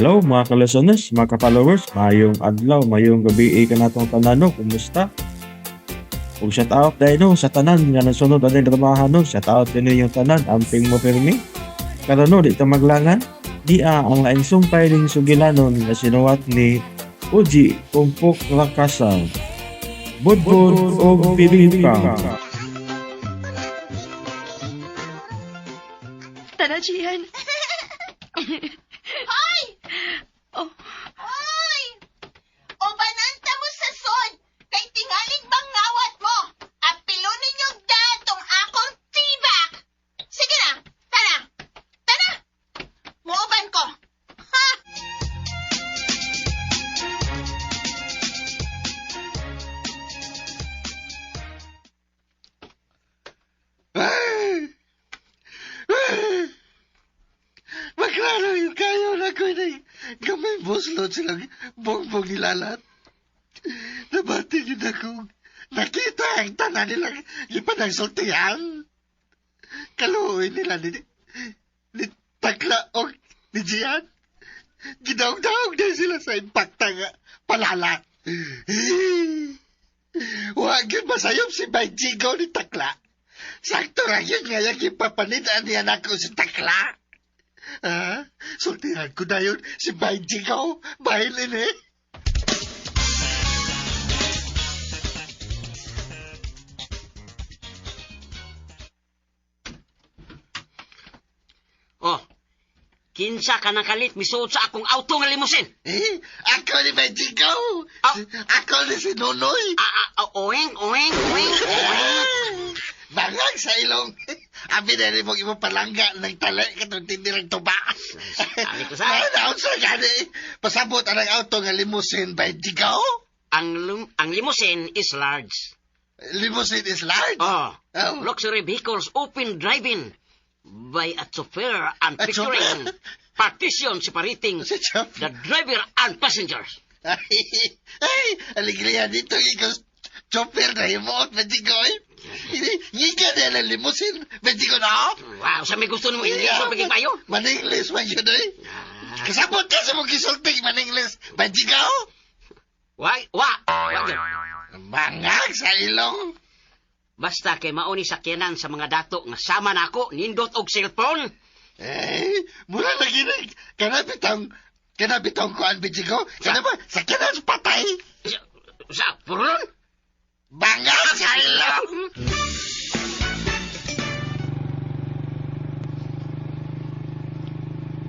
Hello mga ka-listeners, mga ka-followers, mayong adlaw, mayong gabi kanatong tanan no, kumusta? Ug shout out dahil no, sa tanan nga nasunod ani dramahan no, shout out din yung tanan, amping mo pirmi. Karon no, di ta maglangan, di ang laing sumpay ning sugilanon nga sinuwat ni Uji Pungpok Rakasa. Budbud og bibingka. Tara, Gian. Hoy! Oh. Hoy! Ubananta mo sa sod! Kay tingaling bangawat mo! Ang pilo ninyong datong akong tibak! Sige na! Tara! Tara! Muuban ko! Ha! Ay! Ay! Maklaro yung kayo na ko na gamay buslot silang bongbong nilalat. Nabati yun akong nakita ang tanan nilang ipanagsultihan. Kaluoy nila ni Takla o ni Gian. Gidaog-daog na sila sa impakta nga palala. Huwag yun masayop si Bayjigo ni Takla. Sakto ra yun nga yung ipapanitan niya nako si Takla. Ah, sultihan ko na yun si Bayjigo. Bahilin eh. Oh, kinsa ka nakalit misuot sa akong auto nga limousine? Eh, ako ni Bayjigo. Ah. Ako ni si Nonoy. Ah, ah, oeng, oeng, oeng, oeng. Bangag sa ilong. Abi na rin mong imong palangga ng tali katong tindirang tuba. Ali ko sa- Naon sa gani. Pasabot ang auto nga limousine, Bayjigo. Ang limousine is large. Limousine is large. Oh, Oh. luxury vehicles open driving by a chauffeur and A featuring chauffeur? partition separating Si chauffeur. the driver and passengers. Ay, ay, aligriya dito ikaw chopper na himuot, Benjigoy. Hindi ka na ng limousine, Benjigo na. Wow, sa may gusto nimo English so paging payo. Maningles man yun eh. Kasabot ka sa mong gisulting, Maningles. Benjigo? Why? Wa. Wa gyud. Bangag sa ilong. Basta kay mao ni sakyanan sa mga dato nga sama nako nindot og cellphone. Eh, mura na ginig. Kanabitang kuan, Benjigo. Kanaba, sakyanan sa patay. Sa purulon. Bangag sa ilong.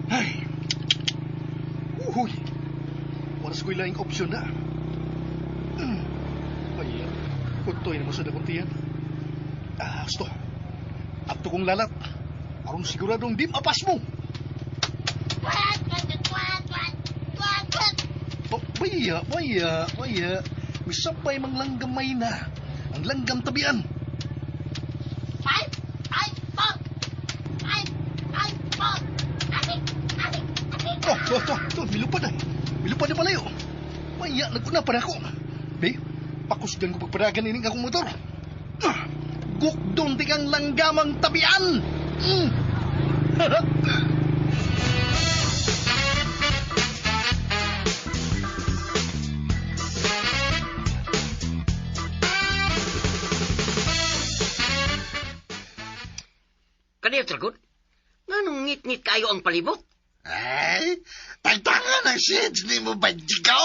Ay. Uhuy. Wala sa ko'y laing opsyon na. Ay, kutoy na mo sa dakong tiyan. Ah, gusto. Ato kong lalat. Aron siguradong di mapas mo. Twat, twat, twat, twat, twat, twat. Oh, baya, baya, baya. Misapay mang langgamay na. Ang langgam tabian. Five, five, four. Five, five, four. Atik, atik, atik. Oh, to, to, to, milupad na. Milupad na palayo. Maya, naguna pa na ako. Be, pakusgan ko pagpadagan ining akong motor. Ah, gukdon di kang langgamang tabian. Mm. Kaniyo tragod. Nganong ngit-ngit kayo ang palibot? Ay, tagtangan ang shades ni mo, Benjigo.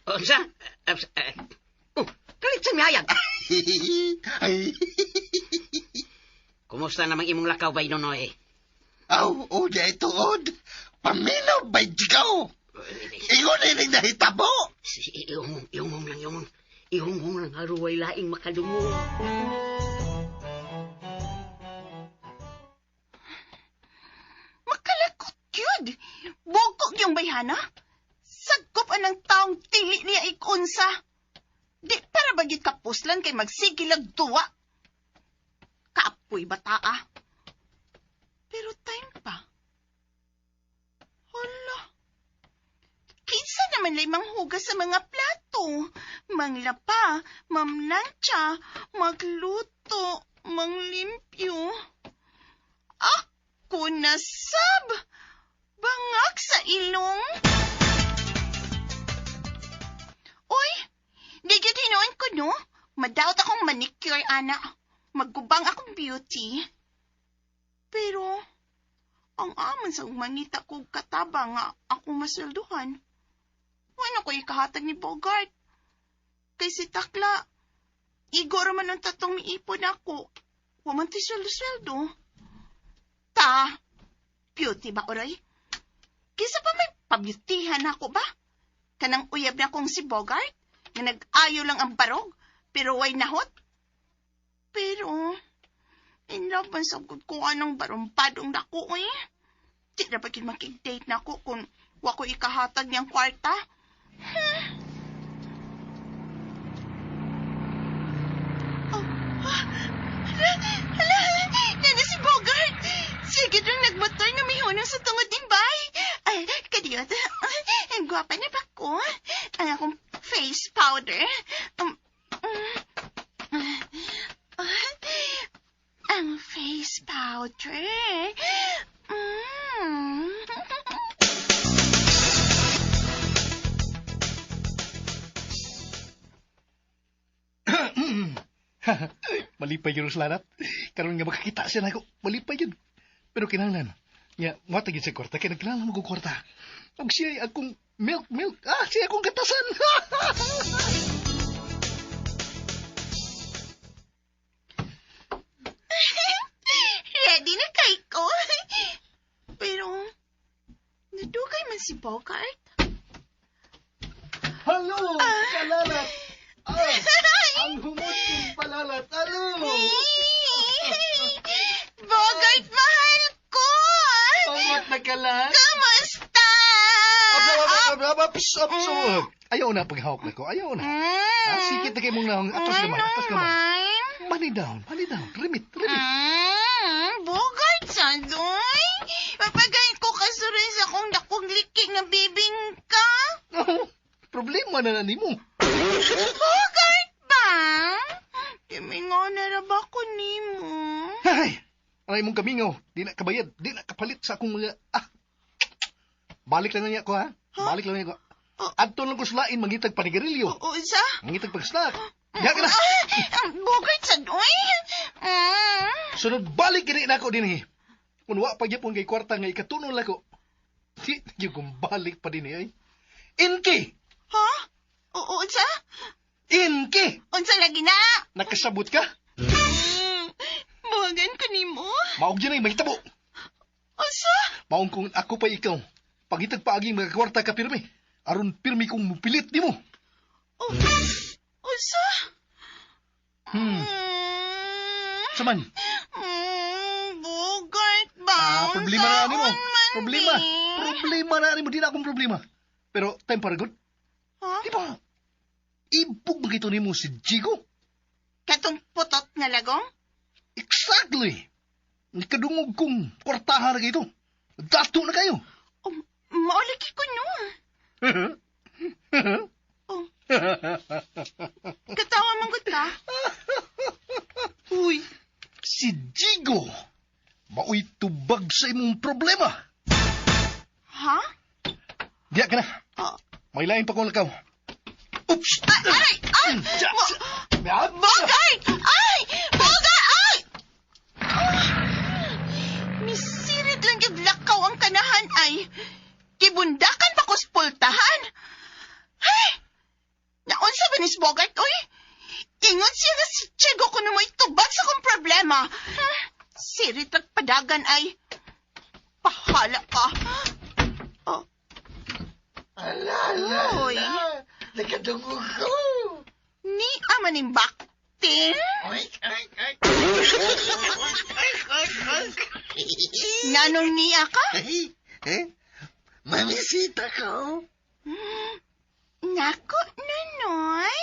Oh, sa? Oh, kalit sa mihayag. Ay, Kumusta namang imong lakaw bay Nonoy? aw, oh, di ay tuod. Paminaw, Benjigo. Ingon ining nahitabo. Si ihungong, ihungong lang, ihungong. Ihungong lang aruway laing makadungog. Makalakot yun. Bukog yung bayhana. Sagkop anang taong tili niya ikunsa. Di para bagit kapuslan kay magsigilag duwa. Kaapoy bataa. Pero time pa. Hala. Kinsa naman lay manghugas sa mga plato. Manglapa, mamlantsa, magluto, manglimpyo. Ako na sab! Bangag sa ilong. Uy, di gyud hinuon ko, no? Madaot akong manicure, ana. Maggubang akong beauty. Pero, ang aman sa mangita ko kataba nga akong maswelduhan. Wala ko ikahatag ni Bogart. Kay si Takla, igor man ang tatong miipon ako. Waman ti sweldo-sweldo. Ta, beauty ba, oray? Kisa pa may pabyutihan ako ba? Kanang uyab na kong si Bogart, nga nag-ayo lang ang barog, pero way nahot. Pero, in love man sa gud ko anong barumpadong nako eh. Di na ba gyud makig-date na ako kung wa ko ikahatag niyang kwarta? Oh, ah, hala, hala, nana si Bogart. Sige lang nagmotor nga may hunong sa tungod din, bay. Ay, kadiyot. Ang gwapa na ba ko? Ang akong face powder. Um, ah, ang face powder. Malipay yun sa lalat. Karon nga makakita siya nako. Malipay yun. Pero kinahanglan. Ya, matag yun sa kwarta. Kaya nagkinahanglan mo kong kwarta. Ug siya ay akong milk, milk. Ah, siya akong katasan. Ready na kay ko. Pero, nadugay man si Bogart. Hello, palalat. Ah, ang humot kong palalat. Hello. Bogart, mahal ko! Pamot na kalat. Kamusta? Ab, ab, ab, ab, ab, ps, ab, so, ayaw na paghawak na ko. Ayaw na. Ah, sikit na kay mong naong. Atos gamay, atos gamay. Money down, money down. Remit, remit. Bogart, sandoy. Mapagayin ko kasurin sa akong dakong liking na bibingka. Oh, problema na na nimo. Bogart ba? Timingaw na ra ba ko nimo? Ay, aray mong kamingaw. Di na kabayad, di na kapalit sa akong mga... Ah, balik lang na niya ko, ha? Balik lang na niya ko. Oh. Adto lang ko sulain, mangitag panigarilyo. O, sa? Mangitag pag-snack. Diya ka na. Ah, Bogart, sandoy. Sunod, balik gini na ako din eh. Kung wa pa gyapon kay kwarta nga ikatunol ako. Di, di kong balik pa din eh. Ay. Inki! Ha? O, unsa? Inki! Unsa lagi na? Nakasabot ka? Buhagan ko nimo. Maog yun ay mahitabo. Unsa? Maong kung ako pa ikaw. Pagitag paagi mga kwarta ka pirmi. Aron pirmi kong mupilit di mo. O, unsa? Saman? Bogart ba? Ah, problema na nimo. Unsaon man Problema. ni? Problema na nimo. Di na akong problema. Pero time para good. Ha? Di ba? Ibog ba kito nimo si Jigo? Katong putot nga lagong? Exactly. Nikadungog kong kwartahan na kito. Dato na kayo. Oh, maulagi ko no. Oh. Katawa man gud ka. Uy, si Jigo. Maoy tubag sa imong problema. Ha? Diya ka na. Oh. May lain pa kong lakaw. Oops! Ay, aray! Ay! Ja, ja. Bogart! Ay! Bogart! Ay! Ah! Misirit lang yung lakaw ang kanahan ay. Gibundakan pa ko sa pultahan. Ay! Naunsa ba ni si Bogart, oy? Ingon siya nga si Chego kuno mo itubag sa kong problema. Sirit lang padagan ay. Pahala ka. Oh, Ala, ala, Uy. ala. Nakadungog ko. Ni ama ning bakting. Ay, ay, ay. Ay, ay, ay. Nanong niya ka? Ay, eh? Mamisita ko. Nako, Nonoy.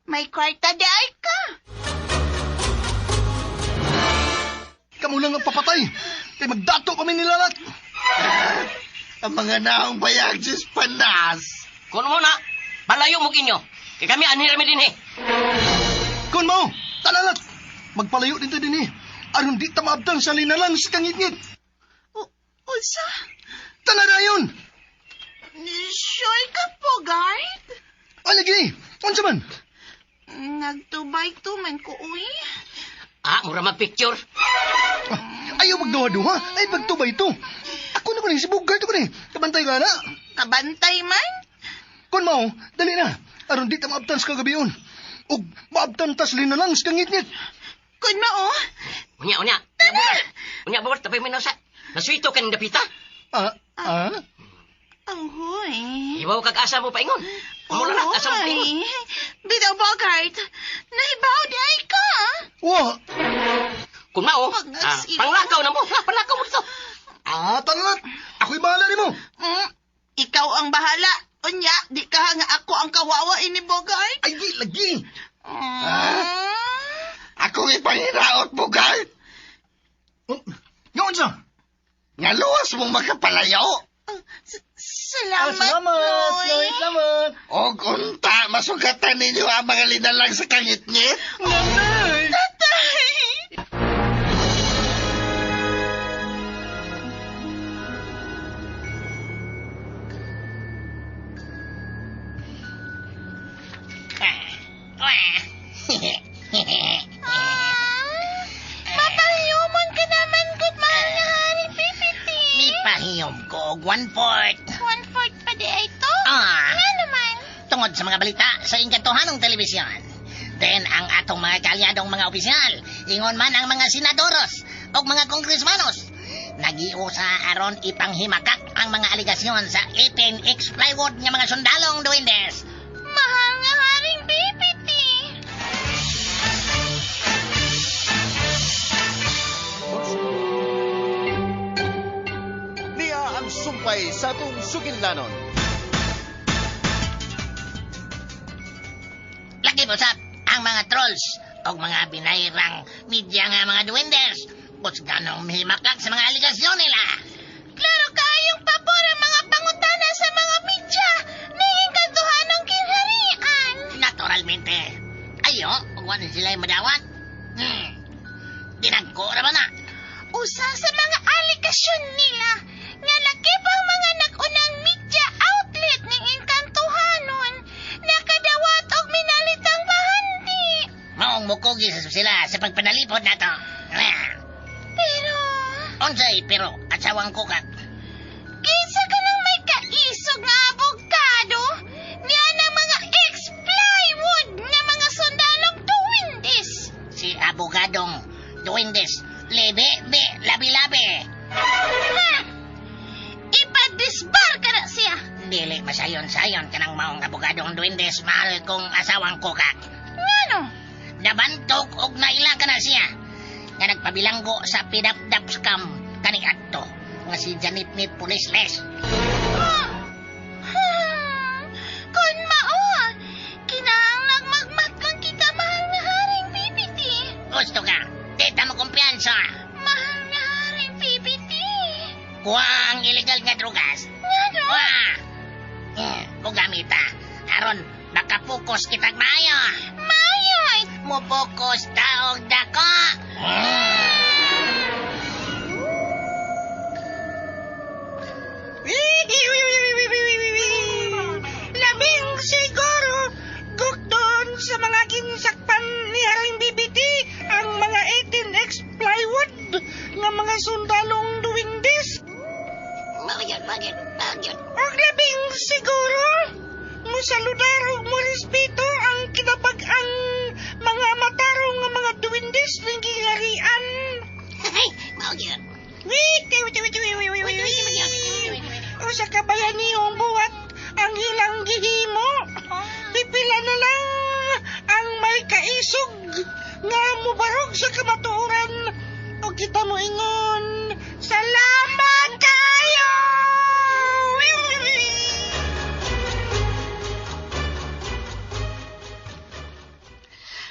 May kwarta di ay ka. Kamu lang ang papatay. Kay magdato kami nilalat. Ang mga naong bayag sa panas. Kuno mo na, palayo mo kinyo. Kay kami anhi rami dinhi. Kun mo, talalat. Magpalayo dito din eh. Aron di ta maabtan sa linalang sa kangitngit. O, Unsa? Tana dayon! Sure ka po, guard? Ay, lagi! Unsa man? Nagtubay to man ko, uy. Ah, mura magpicture. Ah, ayaw magduha-duha. Ay, pagtubay to. Ako na ko ni si Bugart ko ni. Kabantay ka na. Kabantay man? Kun mao, dali na. Aron di ta maabtan sa kagabion. Ug maabtan tas linalang sa kangitngit. Kun mao? Unya, unya. Tana! Unya, Bogart, tapay mo na sa. Nasuito ka ng dapita. Ah, ah? Ahoy. Ibaw kag asa mo paingon. Mula na, asa mo paingon. Ahoy. Bitaw, Bogart. Nahibaw di ay ka. Wa! Kung mao, Pag- ah, panglakaw na mo. Ha, panglakaw mo dito. Ah, tanalat! Ako'y bahala nimo. Ikaw ang bahala. Unya, di ka nga ako ang kawawa ini, Bogart. Ay, di, lagi! Ah? Akong ipangiraot, Bugart. Nga unsa? Nga luwas mong makapalayo. Ah, salamat, Noy. salamat. Og unta, masugatan ninyo ang mga linalang sa kangitngit. Nanay! Tatay! Ah, mapahiyumon ka naman, good mahal na Haring PPT. Mipahiyom ko og 1/4. 1/4 pa di ay to? Ah. Nga naman. Tungod sa mga balita sa engkantohanong telebisyon. Then ang atong mga kaalyadong mga opisyal, ingon man ang mga senadoros o mga kongresmanos. Nagiusa aron ipanghimakak ang mga aligasyon sa 18X plywood nga mga sundalong duwendes. Mahal nga Haring PPT. Niya ang sumpay sa atong sugilanon. Lagi po sab ang mga trolls o mga binayrang media nga mga duwendes. Kusganong mihimakak sa mga aligasyon nila. Klaro kayong pabor ang mga pangutana sa mga media ng engkantohanong kinharian. Naturalmente. Ayo, wala sila madawat. Dinagko ra ba na? Usa sa mga aligasyon nila nga lakip ang mga nag-unang media outlet ng engkantohanon nakadawat og minalitang bahandi. Maong mukugi sa sila sa pagpanalipod nato. Pero Unsay pero asawang kukak. kinsa ka nang may kaisog nga abogado niya ng mga ex-plywood nga mga sundalong duwindes. Si abogadong duwendes lebe be labi-labi. Ha! Ipadisbar ka na siya. Dili masayon-sayon kanang maong abogadong duwendes mahal kong asawang kukak. Ngano? Nabantok og naila ka na siya. Nga nagpabilanggo sa pidapdap scam kani adto nga si Janet ni Pulisles. Kun mao, kinahanglang magmatlang kita mahal nga Haring PPT. Gusto ka? Di ta mo kumpiyansa. Mahal nga Haring PPT. Kuha ang illegal nga drugas. Ngano? Kuha! Mugamita. Aron, makapokus kitag maayo. Mayoy! Mupokus taog dako. Labing siguro, gukdon sa mga ginsakpan ni Haring BBT ang mga 18X plywood nga mga sundalong duwindis. Magyod, magyod, magyod. Og labing siguro, musaludar ug murespeto ang kinabag-ang mga matarong nga mga duwindis ng giharian. Ay, magyod. Wait, wait, wait, wait, wait, wait, wait, wait. Usa ka bayanihong buhat ang ilang gihimo. Pipila na lang ang may kaisog nga mubarog sa kamatuoran. O kita mo ingon, salamat kayo!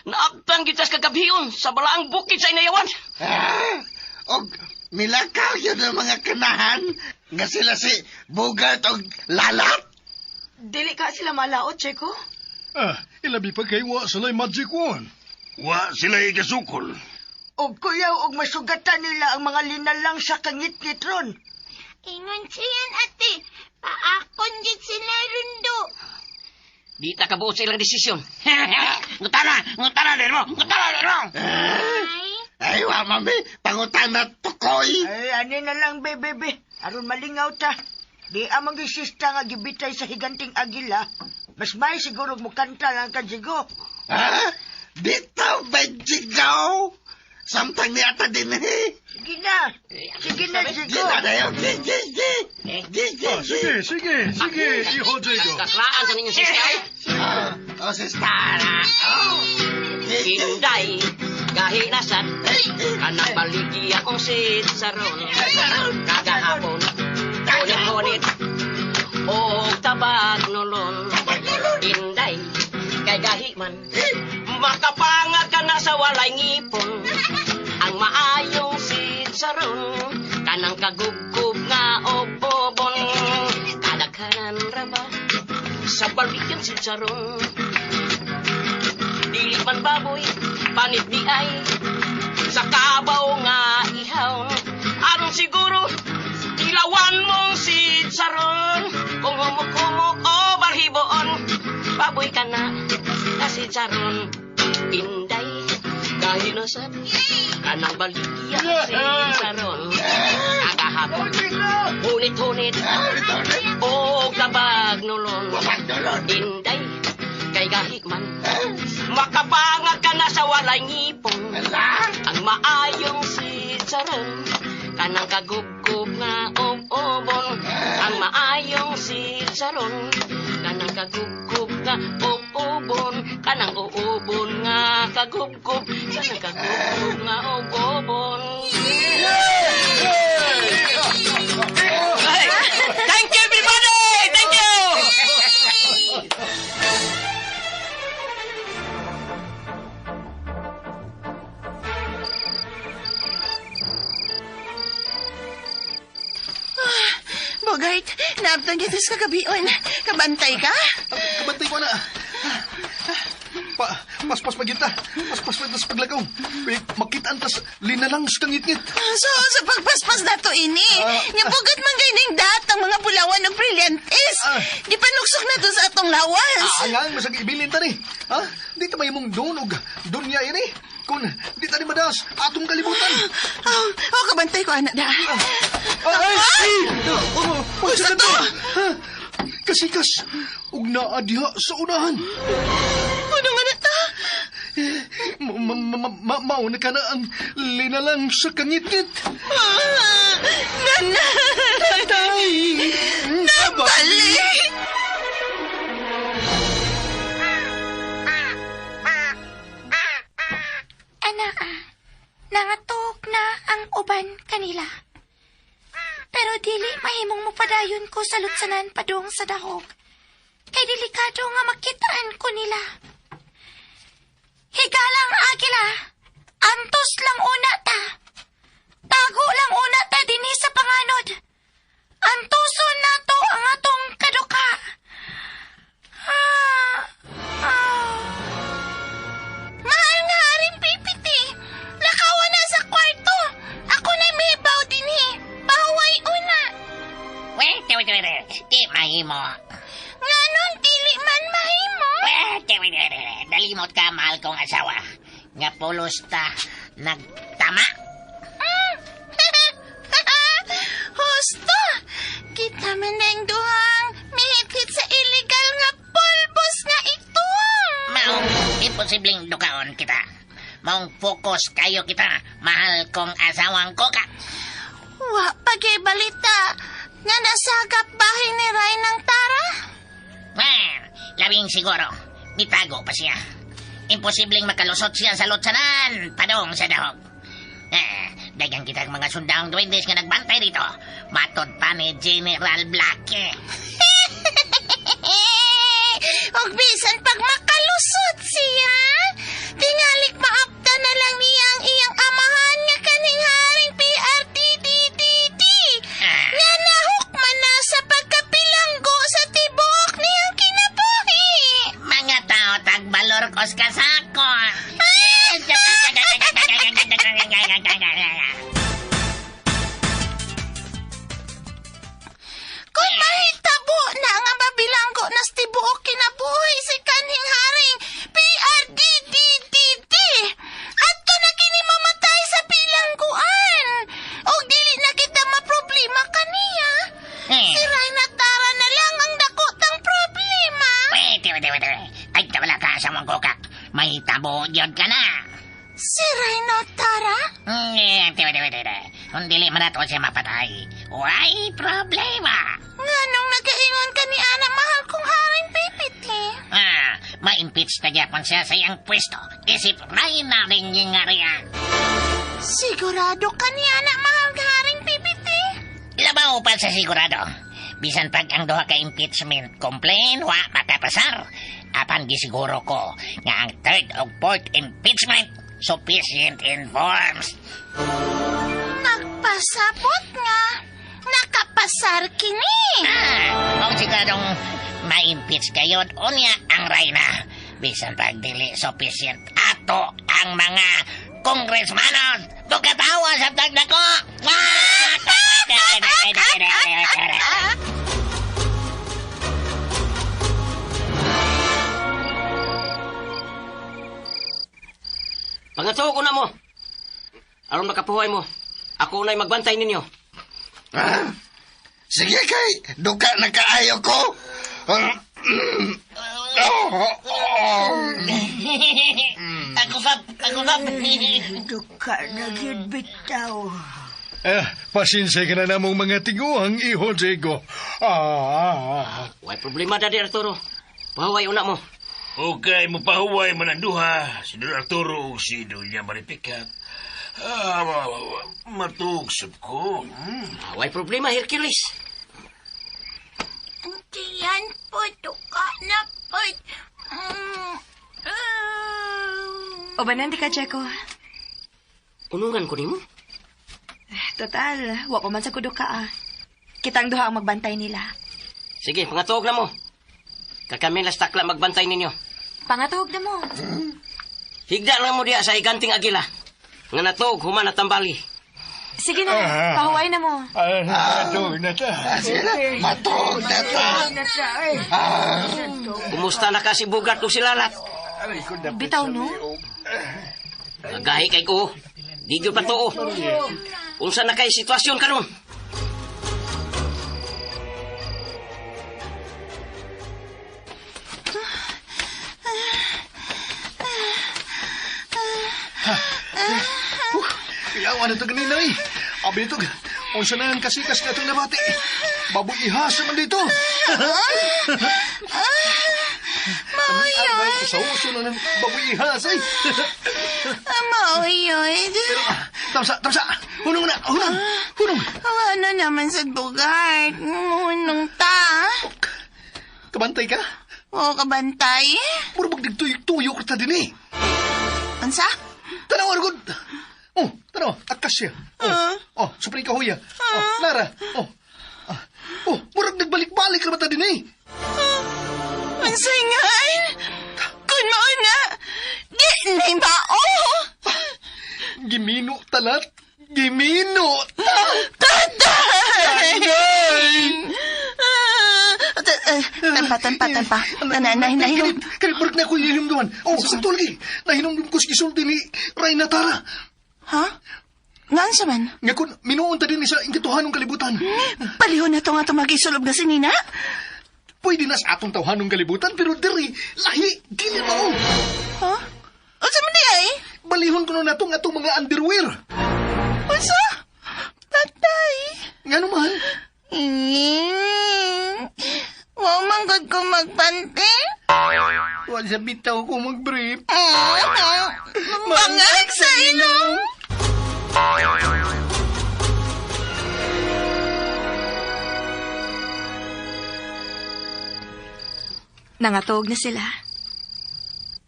Naabtang kita sa kagabion sa balaang bukid sa Inayawan. Ah, og milakaw yun ang mga kanahan nga sila si Bugart og Lalat. Dili ka sila malaot, Checo. Ah, ilabi pa kay wa sila'y magic wand. Wa sila igasukol. Og kuyaw og masugatan nila ang mga linalang sa kangit-ngit ron. Ingon siyan, ate. Paakon gid sila rundo. Di ta kabuot sa ilang desisyon. Ngutana! Ngutana din mo! Ngutana din mo! Ay, Ay, wa mami, pangutana tukoy. Ay, ani na lang, be, be, be. Aron malingaw ta. Di amang gisista nga gibitay sa higanting agila. Mas may siguro mukanta lang ka, Jigo. Ha? Dito ba jigaw? Samtang niya ta din eh. Sige na. Sige na, Jigo. Gina na yun. Gi, gi, gi. Gi, gi, Ah, gi. sige, sige, sige, iho Jigo. Kaklaan sa ninyong sista. ay. Ah, oh, sista na. Oh. Gi, gi. Inday, gahinasat, kanang baligi akong sitsaron. Kagahapon, kunit-kunit, og tabag nolon. Inday, kay gahi man, makapangag ka na sa walay ngipon. Ang maayong sitsaron, kanang kagubgob nga obobon. Kadaghanan ra ba sa baligyan sitsaron? Dili man baboy, panit di ay sa kabaw nga ihaw. Aron siguro, tilawan mong sitsaron. Kung humok-humok o balhiboon, baboy ka na, kasi tsaron. Inday, kahinasat, kanang baligya sitsaron. Kagahapon, hunit-hunit, o kabag nolon. Inday, kay gahikman, makapangag ka na sa walay ngipon. Ang maayong sitsaron, kanang kagubgob nga ob-obon. Ang maayong sitsaron, kanang kagubgob nga ob-obon. Kanang uubon nga kagubgob, kanang kagubgob nga ob-obon. Hey! Thank you everybody! Thank you! Bogart, naabtang kita sa kagabion. Kabantay ka? Kabantay ko na. Pa, paspas pa gyud ta. Paspas pa ta sa paglakaw. Pero makita antas linalang sa kangitngit. So, sa pagpaspas nato ini, nga bugat man gayning dat ang mga bulawan og brilyantes. Ah. Di pa nuksok na to sa atong lawas. Ayan, masag ibilin ta ni. Ha? Di ta may mong doon og dunya ini. Kun di ta ni madas atong kalibutan. Oh, oh, kabantay ko, anak da. Ay! Ay! Oh, oh, Usa to? Ha? Kasikas, ug naa diha sa unahan. Ano nga na ta? Mauna ka na ang linalang sa kangitngit. Ah, Nana! Tatay! Nabalik! Anaa, nangatok na ang uban kanila. Pero dili mahimong mupadayon ko sa lutsanan padung sa dahog. Kay delikado nga makitaan ko nila. Higalang agila, antos lang una ta. Tago lang una ta dinhi sa panganod. Antuson nato ang atong kaduka. Ah, ah. Mahal nga haring pipiti. Lakawa na sa kwarto. Ako na may baw dinhi. Pahaway una. Wait, wait, wait, wait. Di mahimo. Nganon dili man mahimo. Wait, wait, wait, wait. Nalimot ka, mahal kong asawa. Nga pulos ta nagtama. Mm. Husto! Kita man na yung duhang mihit sa illegal nga pulbos nga ito. Maong imposibleng dukaon kita. Maong focus kayo kita, mahal kong asawang koka. Wa pagay balita nga nasagap bahay ni Ray ng Tara. Man, labing siguro, mitago pa siya. Imposibleng makalusot siya sa lutsanan, padong sa dahog. Eh, dagang kita ang mga sundang duwendes nga nagbantay dito. Matod pa ni General Blackie. Og bisan pag makalusot siya, tingalik maapta na lang niya ang iyang amahan nga kaning haring PRTTTT. Ah. Nga nahukman na sa pagkapilanggo sa tibuok niyang kinabuhi. Mga tao tagbalor kos kasako. Magdako na sa tibuok kinabuhi si kanhing haring PRDDDD. Adto na kini mamatay sa bilangguan. Og dili na kita maproblema kaniya. Si Reyna Tara na lang ang dako tang problema. Wait, wait, wait, wait. Ay, wala ka sa mong kukak. May tabo yun ka na. Si Reyna Tara? Kung dili man nato siya mapatay, way problema. Nganong nagaingon ka ni Ana, mahal kong haring PPT? Ah, ma-impeach na gyapon siya sa iyang pwesto. Isip Reyna rin yung ngarian. Sigurado ka ni Ana, mahal ka haring PPT? Labaw pa sa sigurado. Bisan pag ang duha ka impeachment complaint, wa makapasar. Apan gisiguro ko nga ang third o fourth impeachment sufficient in forms. Nagpasabot nga. Nakapasar kini. Ah, kung siguradong ma-impeach kayo, unya ang Reyna. Bisan pag dili sufficient ato ang mga congressmanos. Bukatawa sa tagdako. Pangatuo ko na mo. Aron makapuhay mo. Ako na'y magbantay ninyo. Ha? Sige kay, duka na kaayo ko. Ako sab, ako sab. Duka na gyud bitaw. Eh, pasensya ka na namong mga tiguang, iho, Diego. Ah, Way problema, Daddy Arturo. Pahuway una mo. Okay, mupahuway man ang duha. Si Don Arturo ug si Doña Maripicat. Ah, matugsop ko. Way problema, Hercules. Diyan po, duka na po. O banan di ka, Checo. Unungan ko nimo. Total, wa pa man sa kudo ka ah. Kitang duha ang magbantay nila. Sige, pangatuog na mo. Kakami las takla magbantay ninyo. Pangatuog na mo. Higda lang mo diya sa higanting agila. Nga natuog, human na tambali. Sige na, pahuway na mo. Matug na ta. Sige na, matug na ta. Kumusta na ka si Bugart o si Lalat? Bitaw, no? Nagahi kay ko. Di gyud pa tuo. Unsa na kay sitwasyon karon? Iyaw, ano ito ganina eh. Abi ito, unsa na ang kasikas na itong nabati. Baboy ihas naman dito. Maoyoy. Sa uso na ng baboy ihas ay. Maoyoy. Pero, tamsa, tamsa. Hunong na, hunong, hunong. Ano naman sa Bugart? Hunong ta. Kabantay ka? O, kabantay. Mura magdigtuyok-tuyok ta din eh. Unsa? Tanaw, ano gud? Oh, tanaw, akasya. Oh, oh, supri kahuya. Oh, Nara. Oh, oh, murag nagbalik-balik ra ba ta din eh. Unsay nga? Kun mao na, di na mao. Gimino talat. Gimino ta. Tatay! Tatay! Tampa, tampa, tampa. Nahinom. Kaya murag na ako hinumduman. Oh, sakto lagi. Nahinumdum ko sa gisulti ni Reyna Tara. Ha? Ngaan sa man? Nga kun, minuon ta din sa ingkatuhanong kalibutan. Palihon na to nga ito magisulog na si Nina? Pwede na sa atong tawhanong kalibutan, pero diri, lahi, dili mao. Ha? Unsa man di ay? Balihon ko na natong atong mga underwear. Unsa? Tatay. Nga naman? Wow, manggod ko magpante. Wa sa bitaw ko mag-brief. Bangag sa ilong. Nangatog na sila.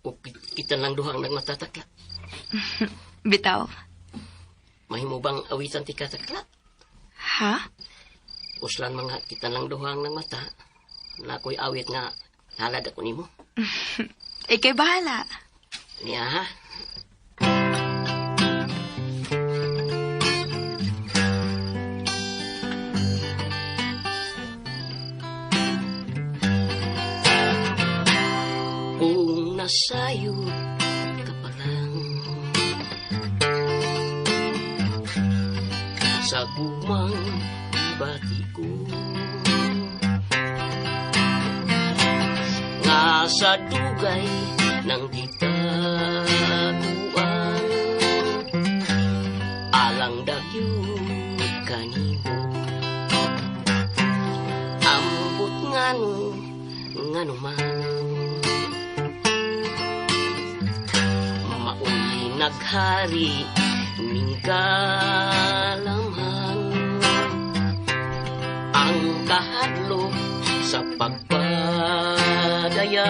O, kita lang duha ang nagmatatakla. Bitaw. Mahimo bang awitan ti katakla? Ha? Uslan mga kita lang duha ang nagmata. Na ako'y awit nga halad ako nimo. Ika'y bahala. Niya ha? Nasayod ka pa lang sa gugmang ibati ko nga sa dugay ng gitaguan alang dagyud kanimo ambot ngano ngano man maoy naghari ning kalamhan ang kahadlok sa pagpadaya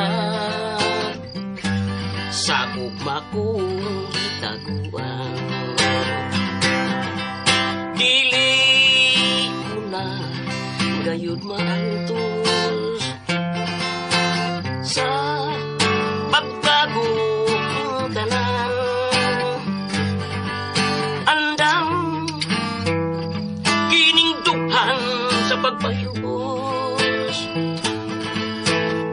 sa gugma kong gitaguan. Dili ko na gayud maantos sa pagtago kong tanan. Andam kining dughan sa pagpahilbos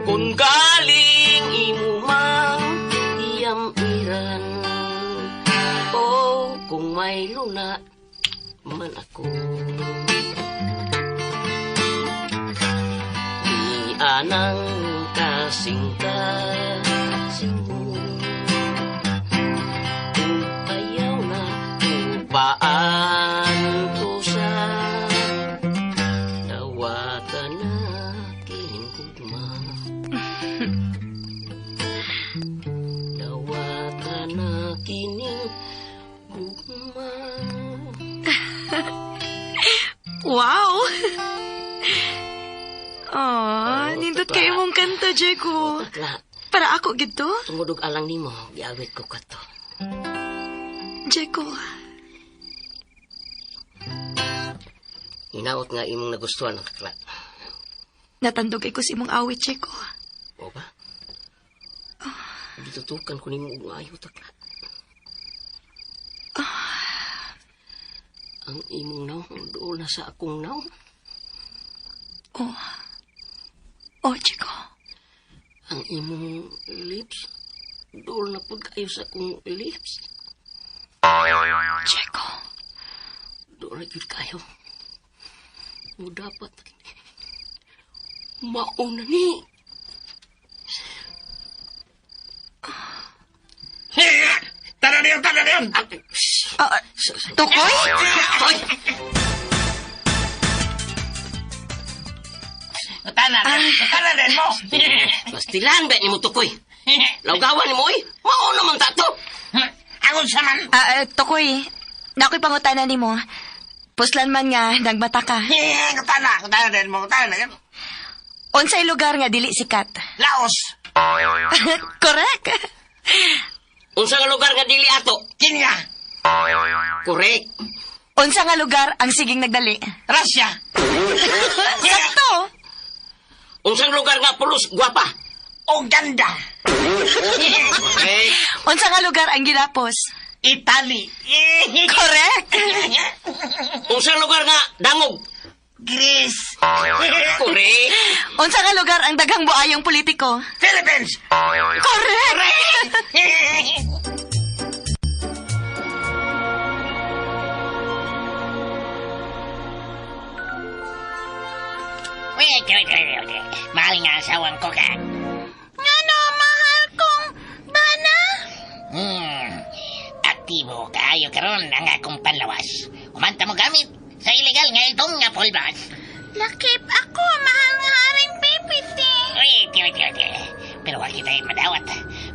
kung galing imo mang iyam-iran o kung may luna man ako. Di anang kasing-kasing mo kung ayaw na upaan to sa dawatan na kining gugma. Dawatan na kining gugma. Wow! Aw, nindot kayo mong kanta, Jeko. Takla, Para ako gito? tungod og alang nimo, giawit ko kato. Jeko, Hinaot nga imong nagustuhan ang takla. natandog ko sa imong awit, Jeko. O ba? Gitutukan ko nimo og maayo, takla. Ang imong nawong dool na sa akong nawong. Oh. Oh, Jeko. Ang imong lips, dool na pud kayo sa akong lips. Jeko. Dool na gyud kayo. Mo dapat mauna ni. Tanan niyon, tanan niyon! Tukoy? Toy! Tanan, tanan din mo. Pastilan ba ni mo tukoy? Lawgawan ni mo oy. Mao naman ta to. Ang unsa man? Tukoy, nako'y pangutana nimo. Puslan man nga, nagmata ka. Tanan, tanan din mo, tanan din. Unsay lugar nga dili sikat? Laos. Correct. Unsa nga lugar nga dili ato? Kenya. Correct. Unsa nga lugar ang siging nagdali? Russia. Sakto. Unsang lugar nga pulos gwapa? Uganda. Correct. Unsa nga lugar ang gilapos? Italy. Correct. Unsang lugar nga dangog? Greece. Correct. Unsa nga lugar ang daghang buayong politiko? Philippines. Correct. Wait, wait, wait, wait. Mahal nga asawang ko ka. Ngano, mahal kong bana? Aktibo kaayo karon ang akong panlawas. Kumanta mo gamit sa illegal nga itong nga pulbas. Lakip ako, mahal nga haring PPT. Wait, wait, wait, wait. Pero wa kita madawat.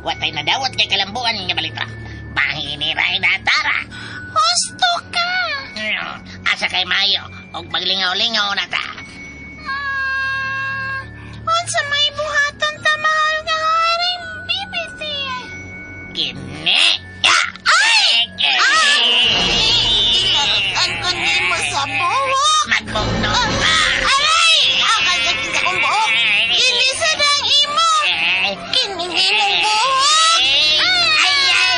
Wa tayo nadawat kay kalambuan nga balita. Panginiray na tara. Husto ka. Asa kay Mayo og maglingaw-lingaw na ta. Unsa may buhaton ta, mahal nga haring PPT? Kini. Ay! Ay! Ilarutan ko nimo sa buhok. Magbugno ka. Aray! Ang kasakit sa akong buhok. Ilisa na ang imo. Kining imong buhok. Ay, ay, ay.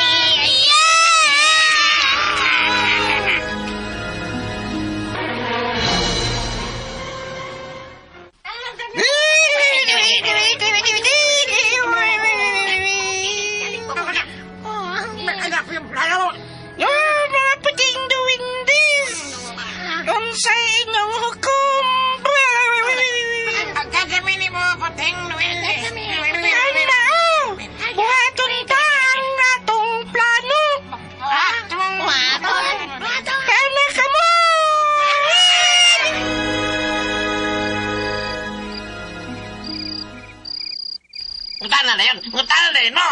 dayon, no?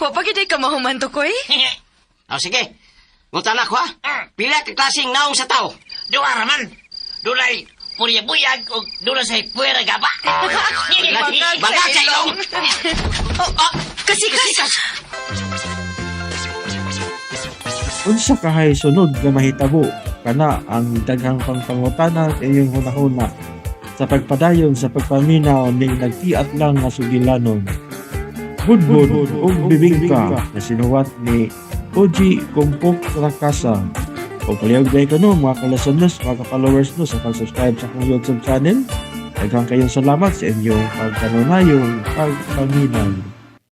Wa pa gid ka mahuman tukoy. O sige. Ngutana ko ha. Pila ka klaseng naong sa tao? Duha ra man. Dunay purya-buyag o dunay sa puwera gaba. Bangag sa ilong. Oh, oh, kasikas. Unsa kahay sunod nga mahitabo kana ang daghang pangpangutana sa inyong hunahuna sa pagpadayon sa pagpaminaw ning nagtiat lang nga sugilanon. Budbud ug bibingka na sinuwat ni Oji Kumpok Rakasa. O palihog dahil ka no, mga kalasanos, mga followers no, sa pag-subscribe sa akong YouTube channel. Daghang kayong salamat sa inyong pagkanunayong pagpaminaw.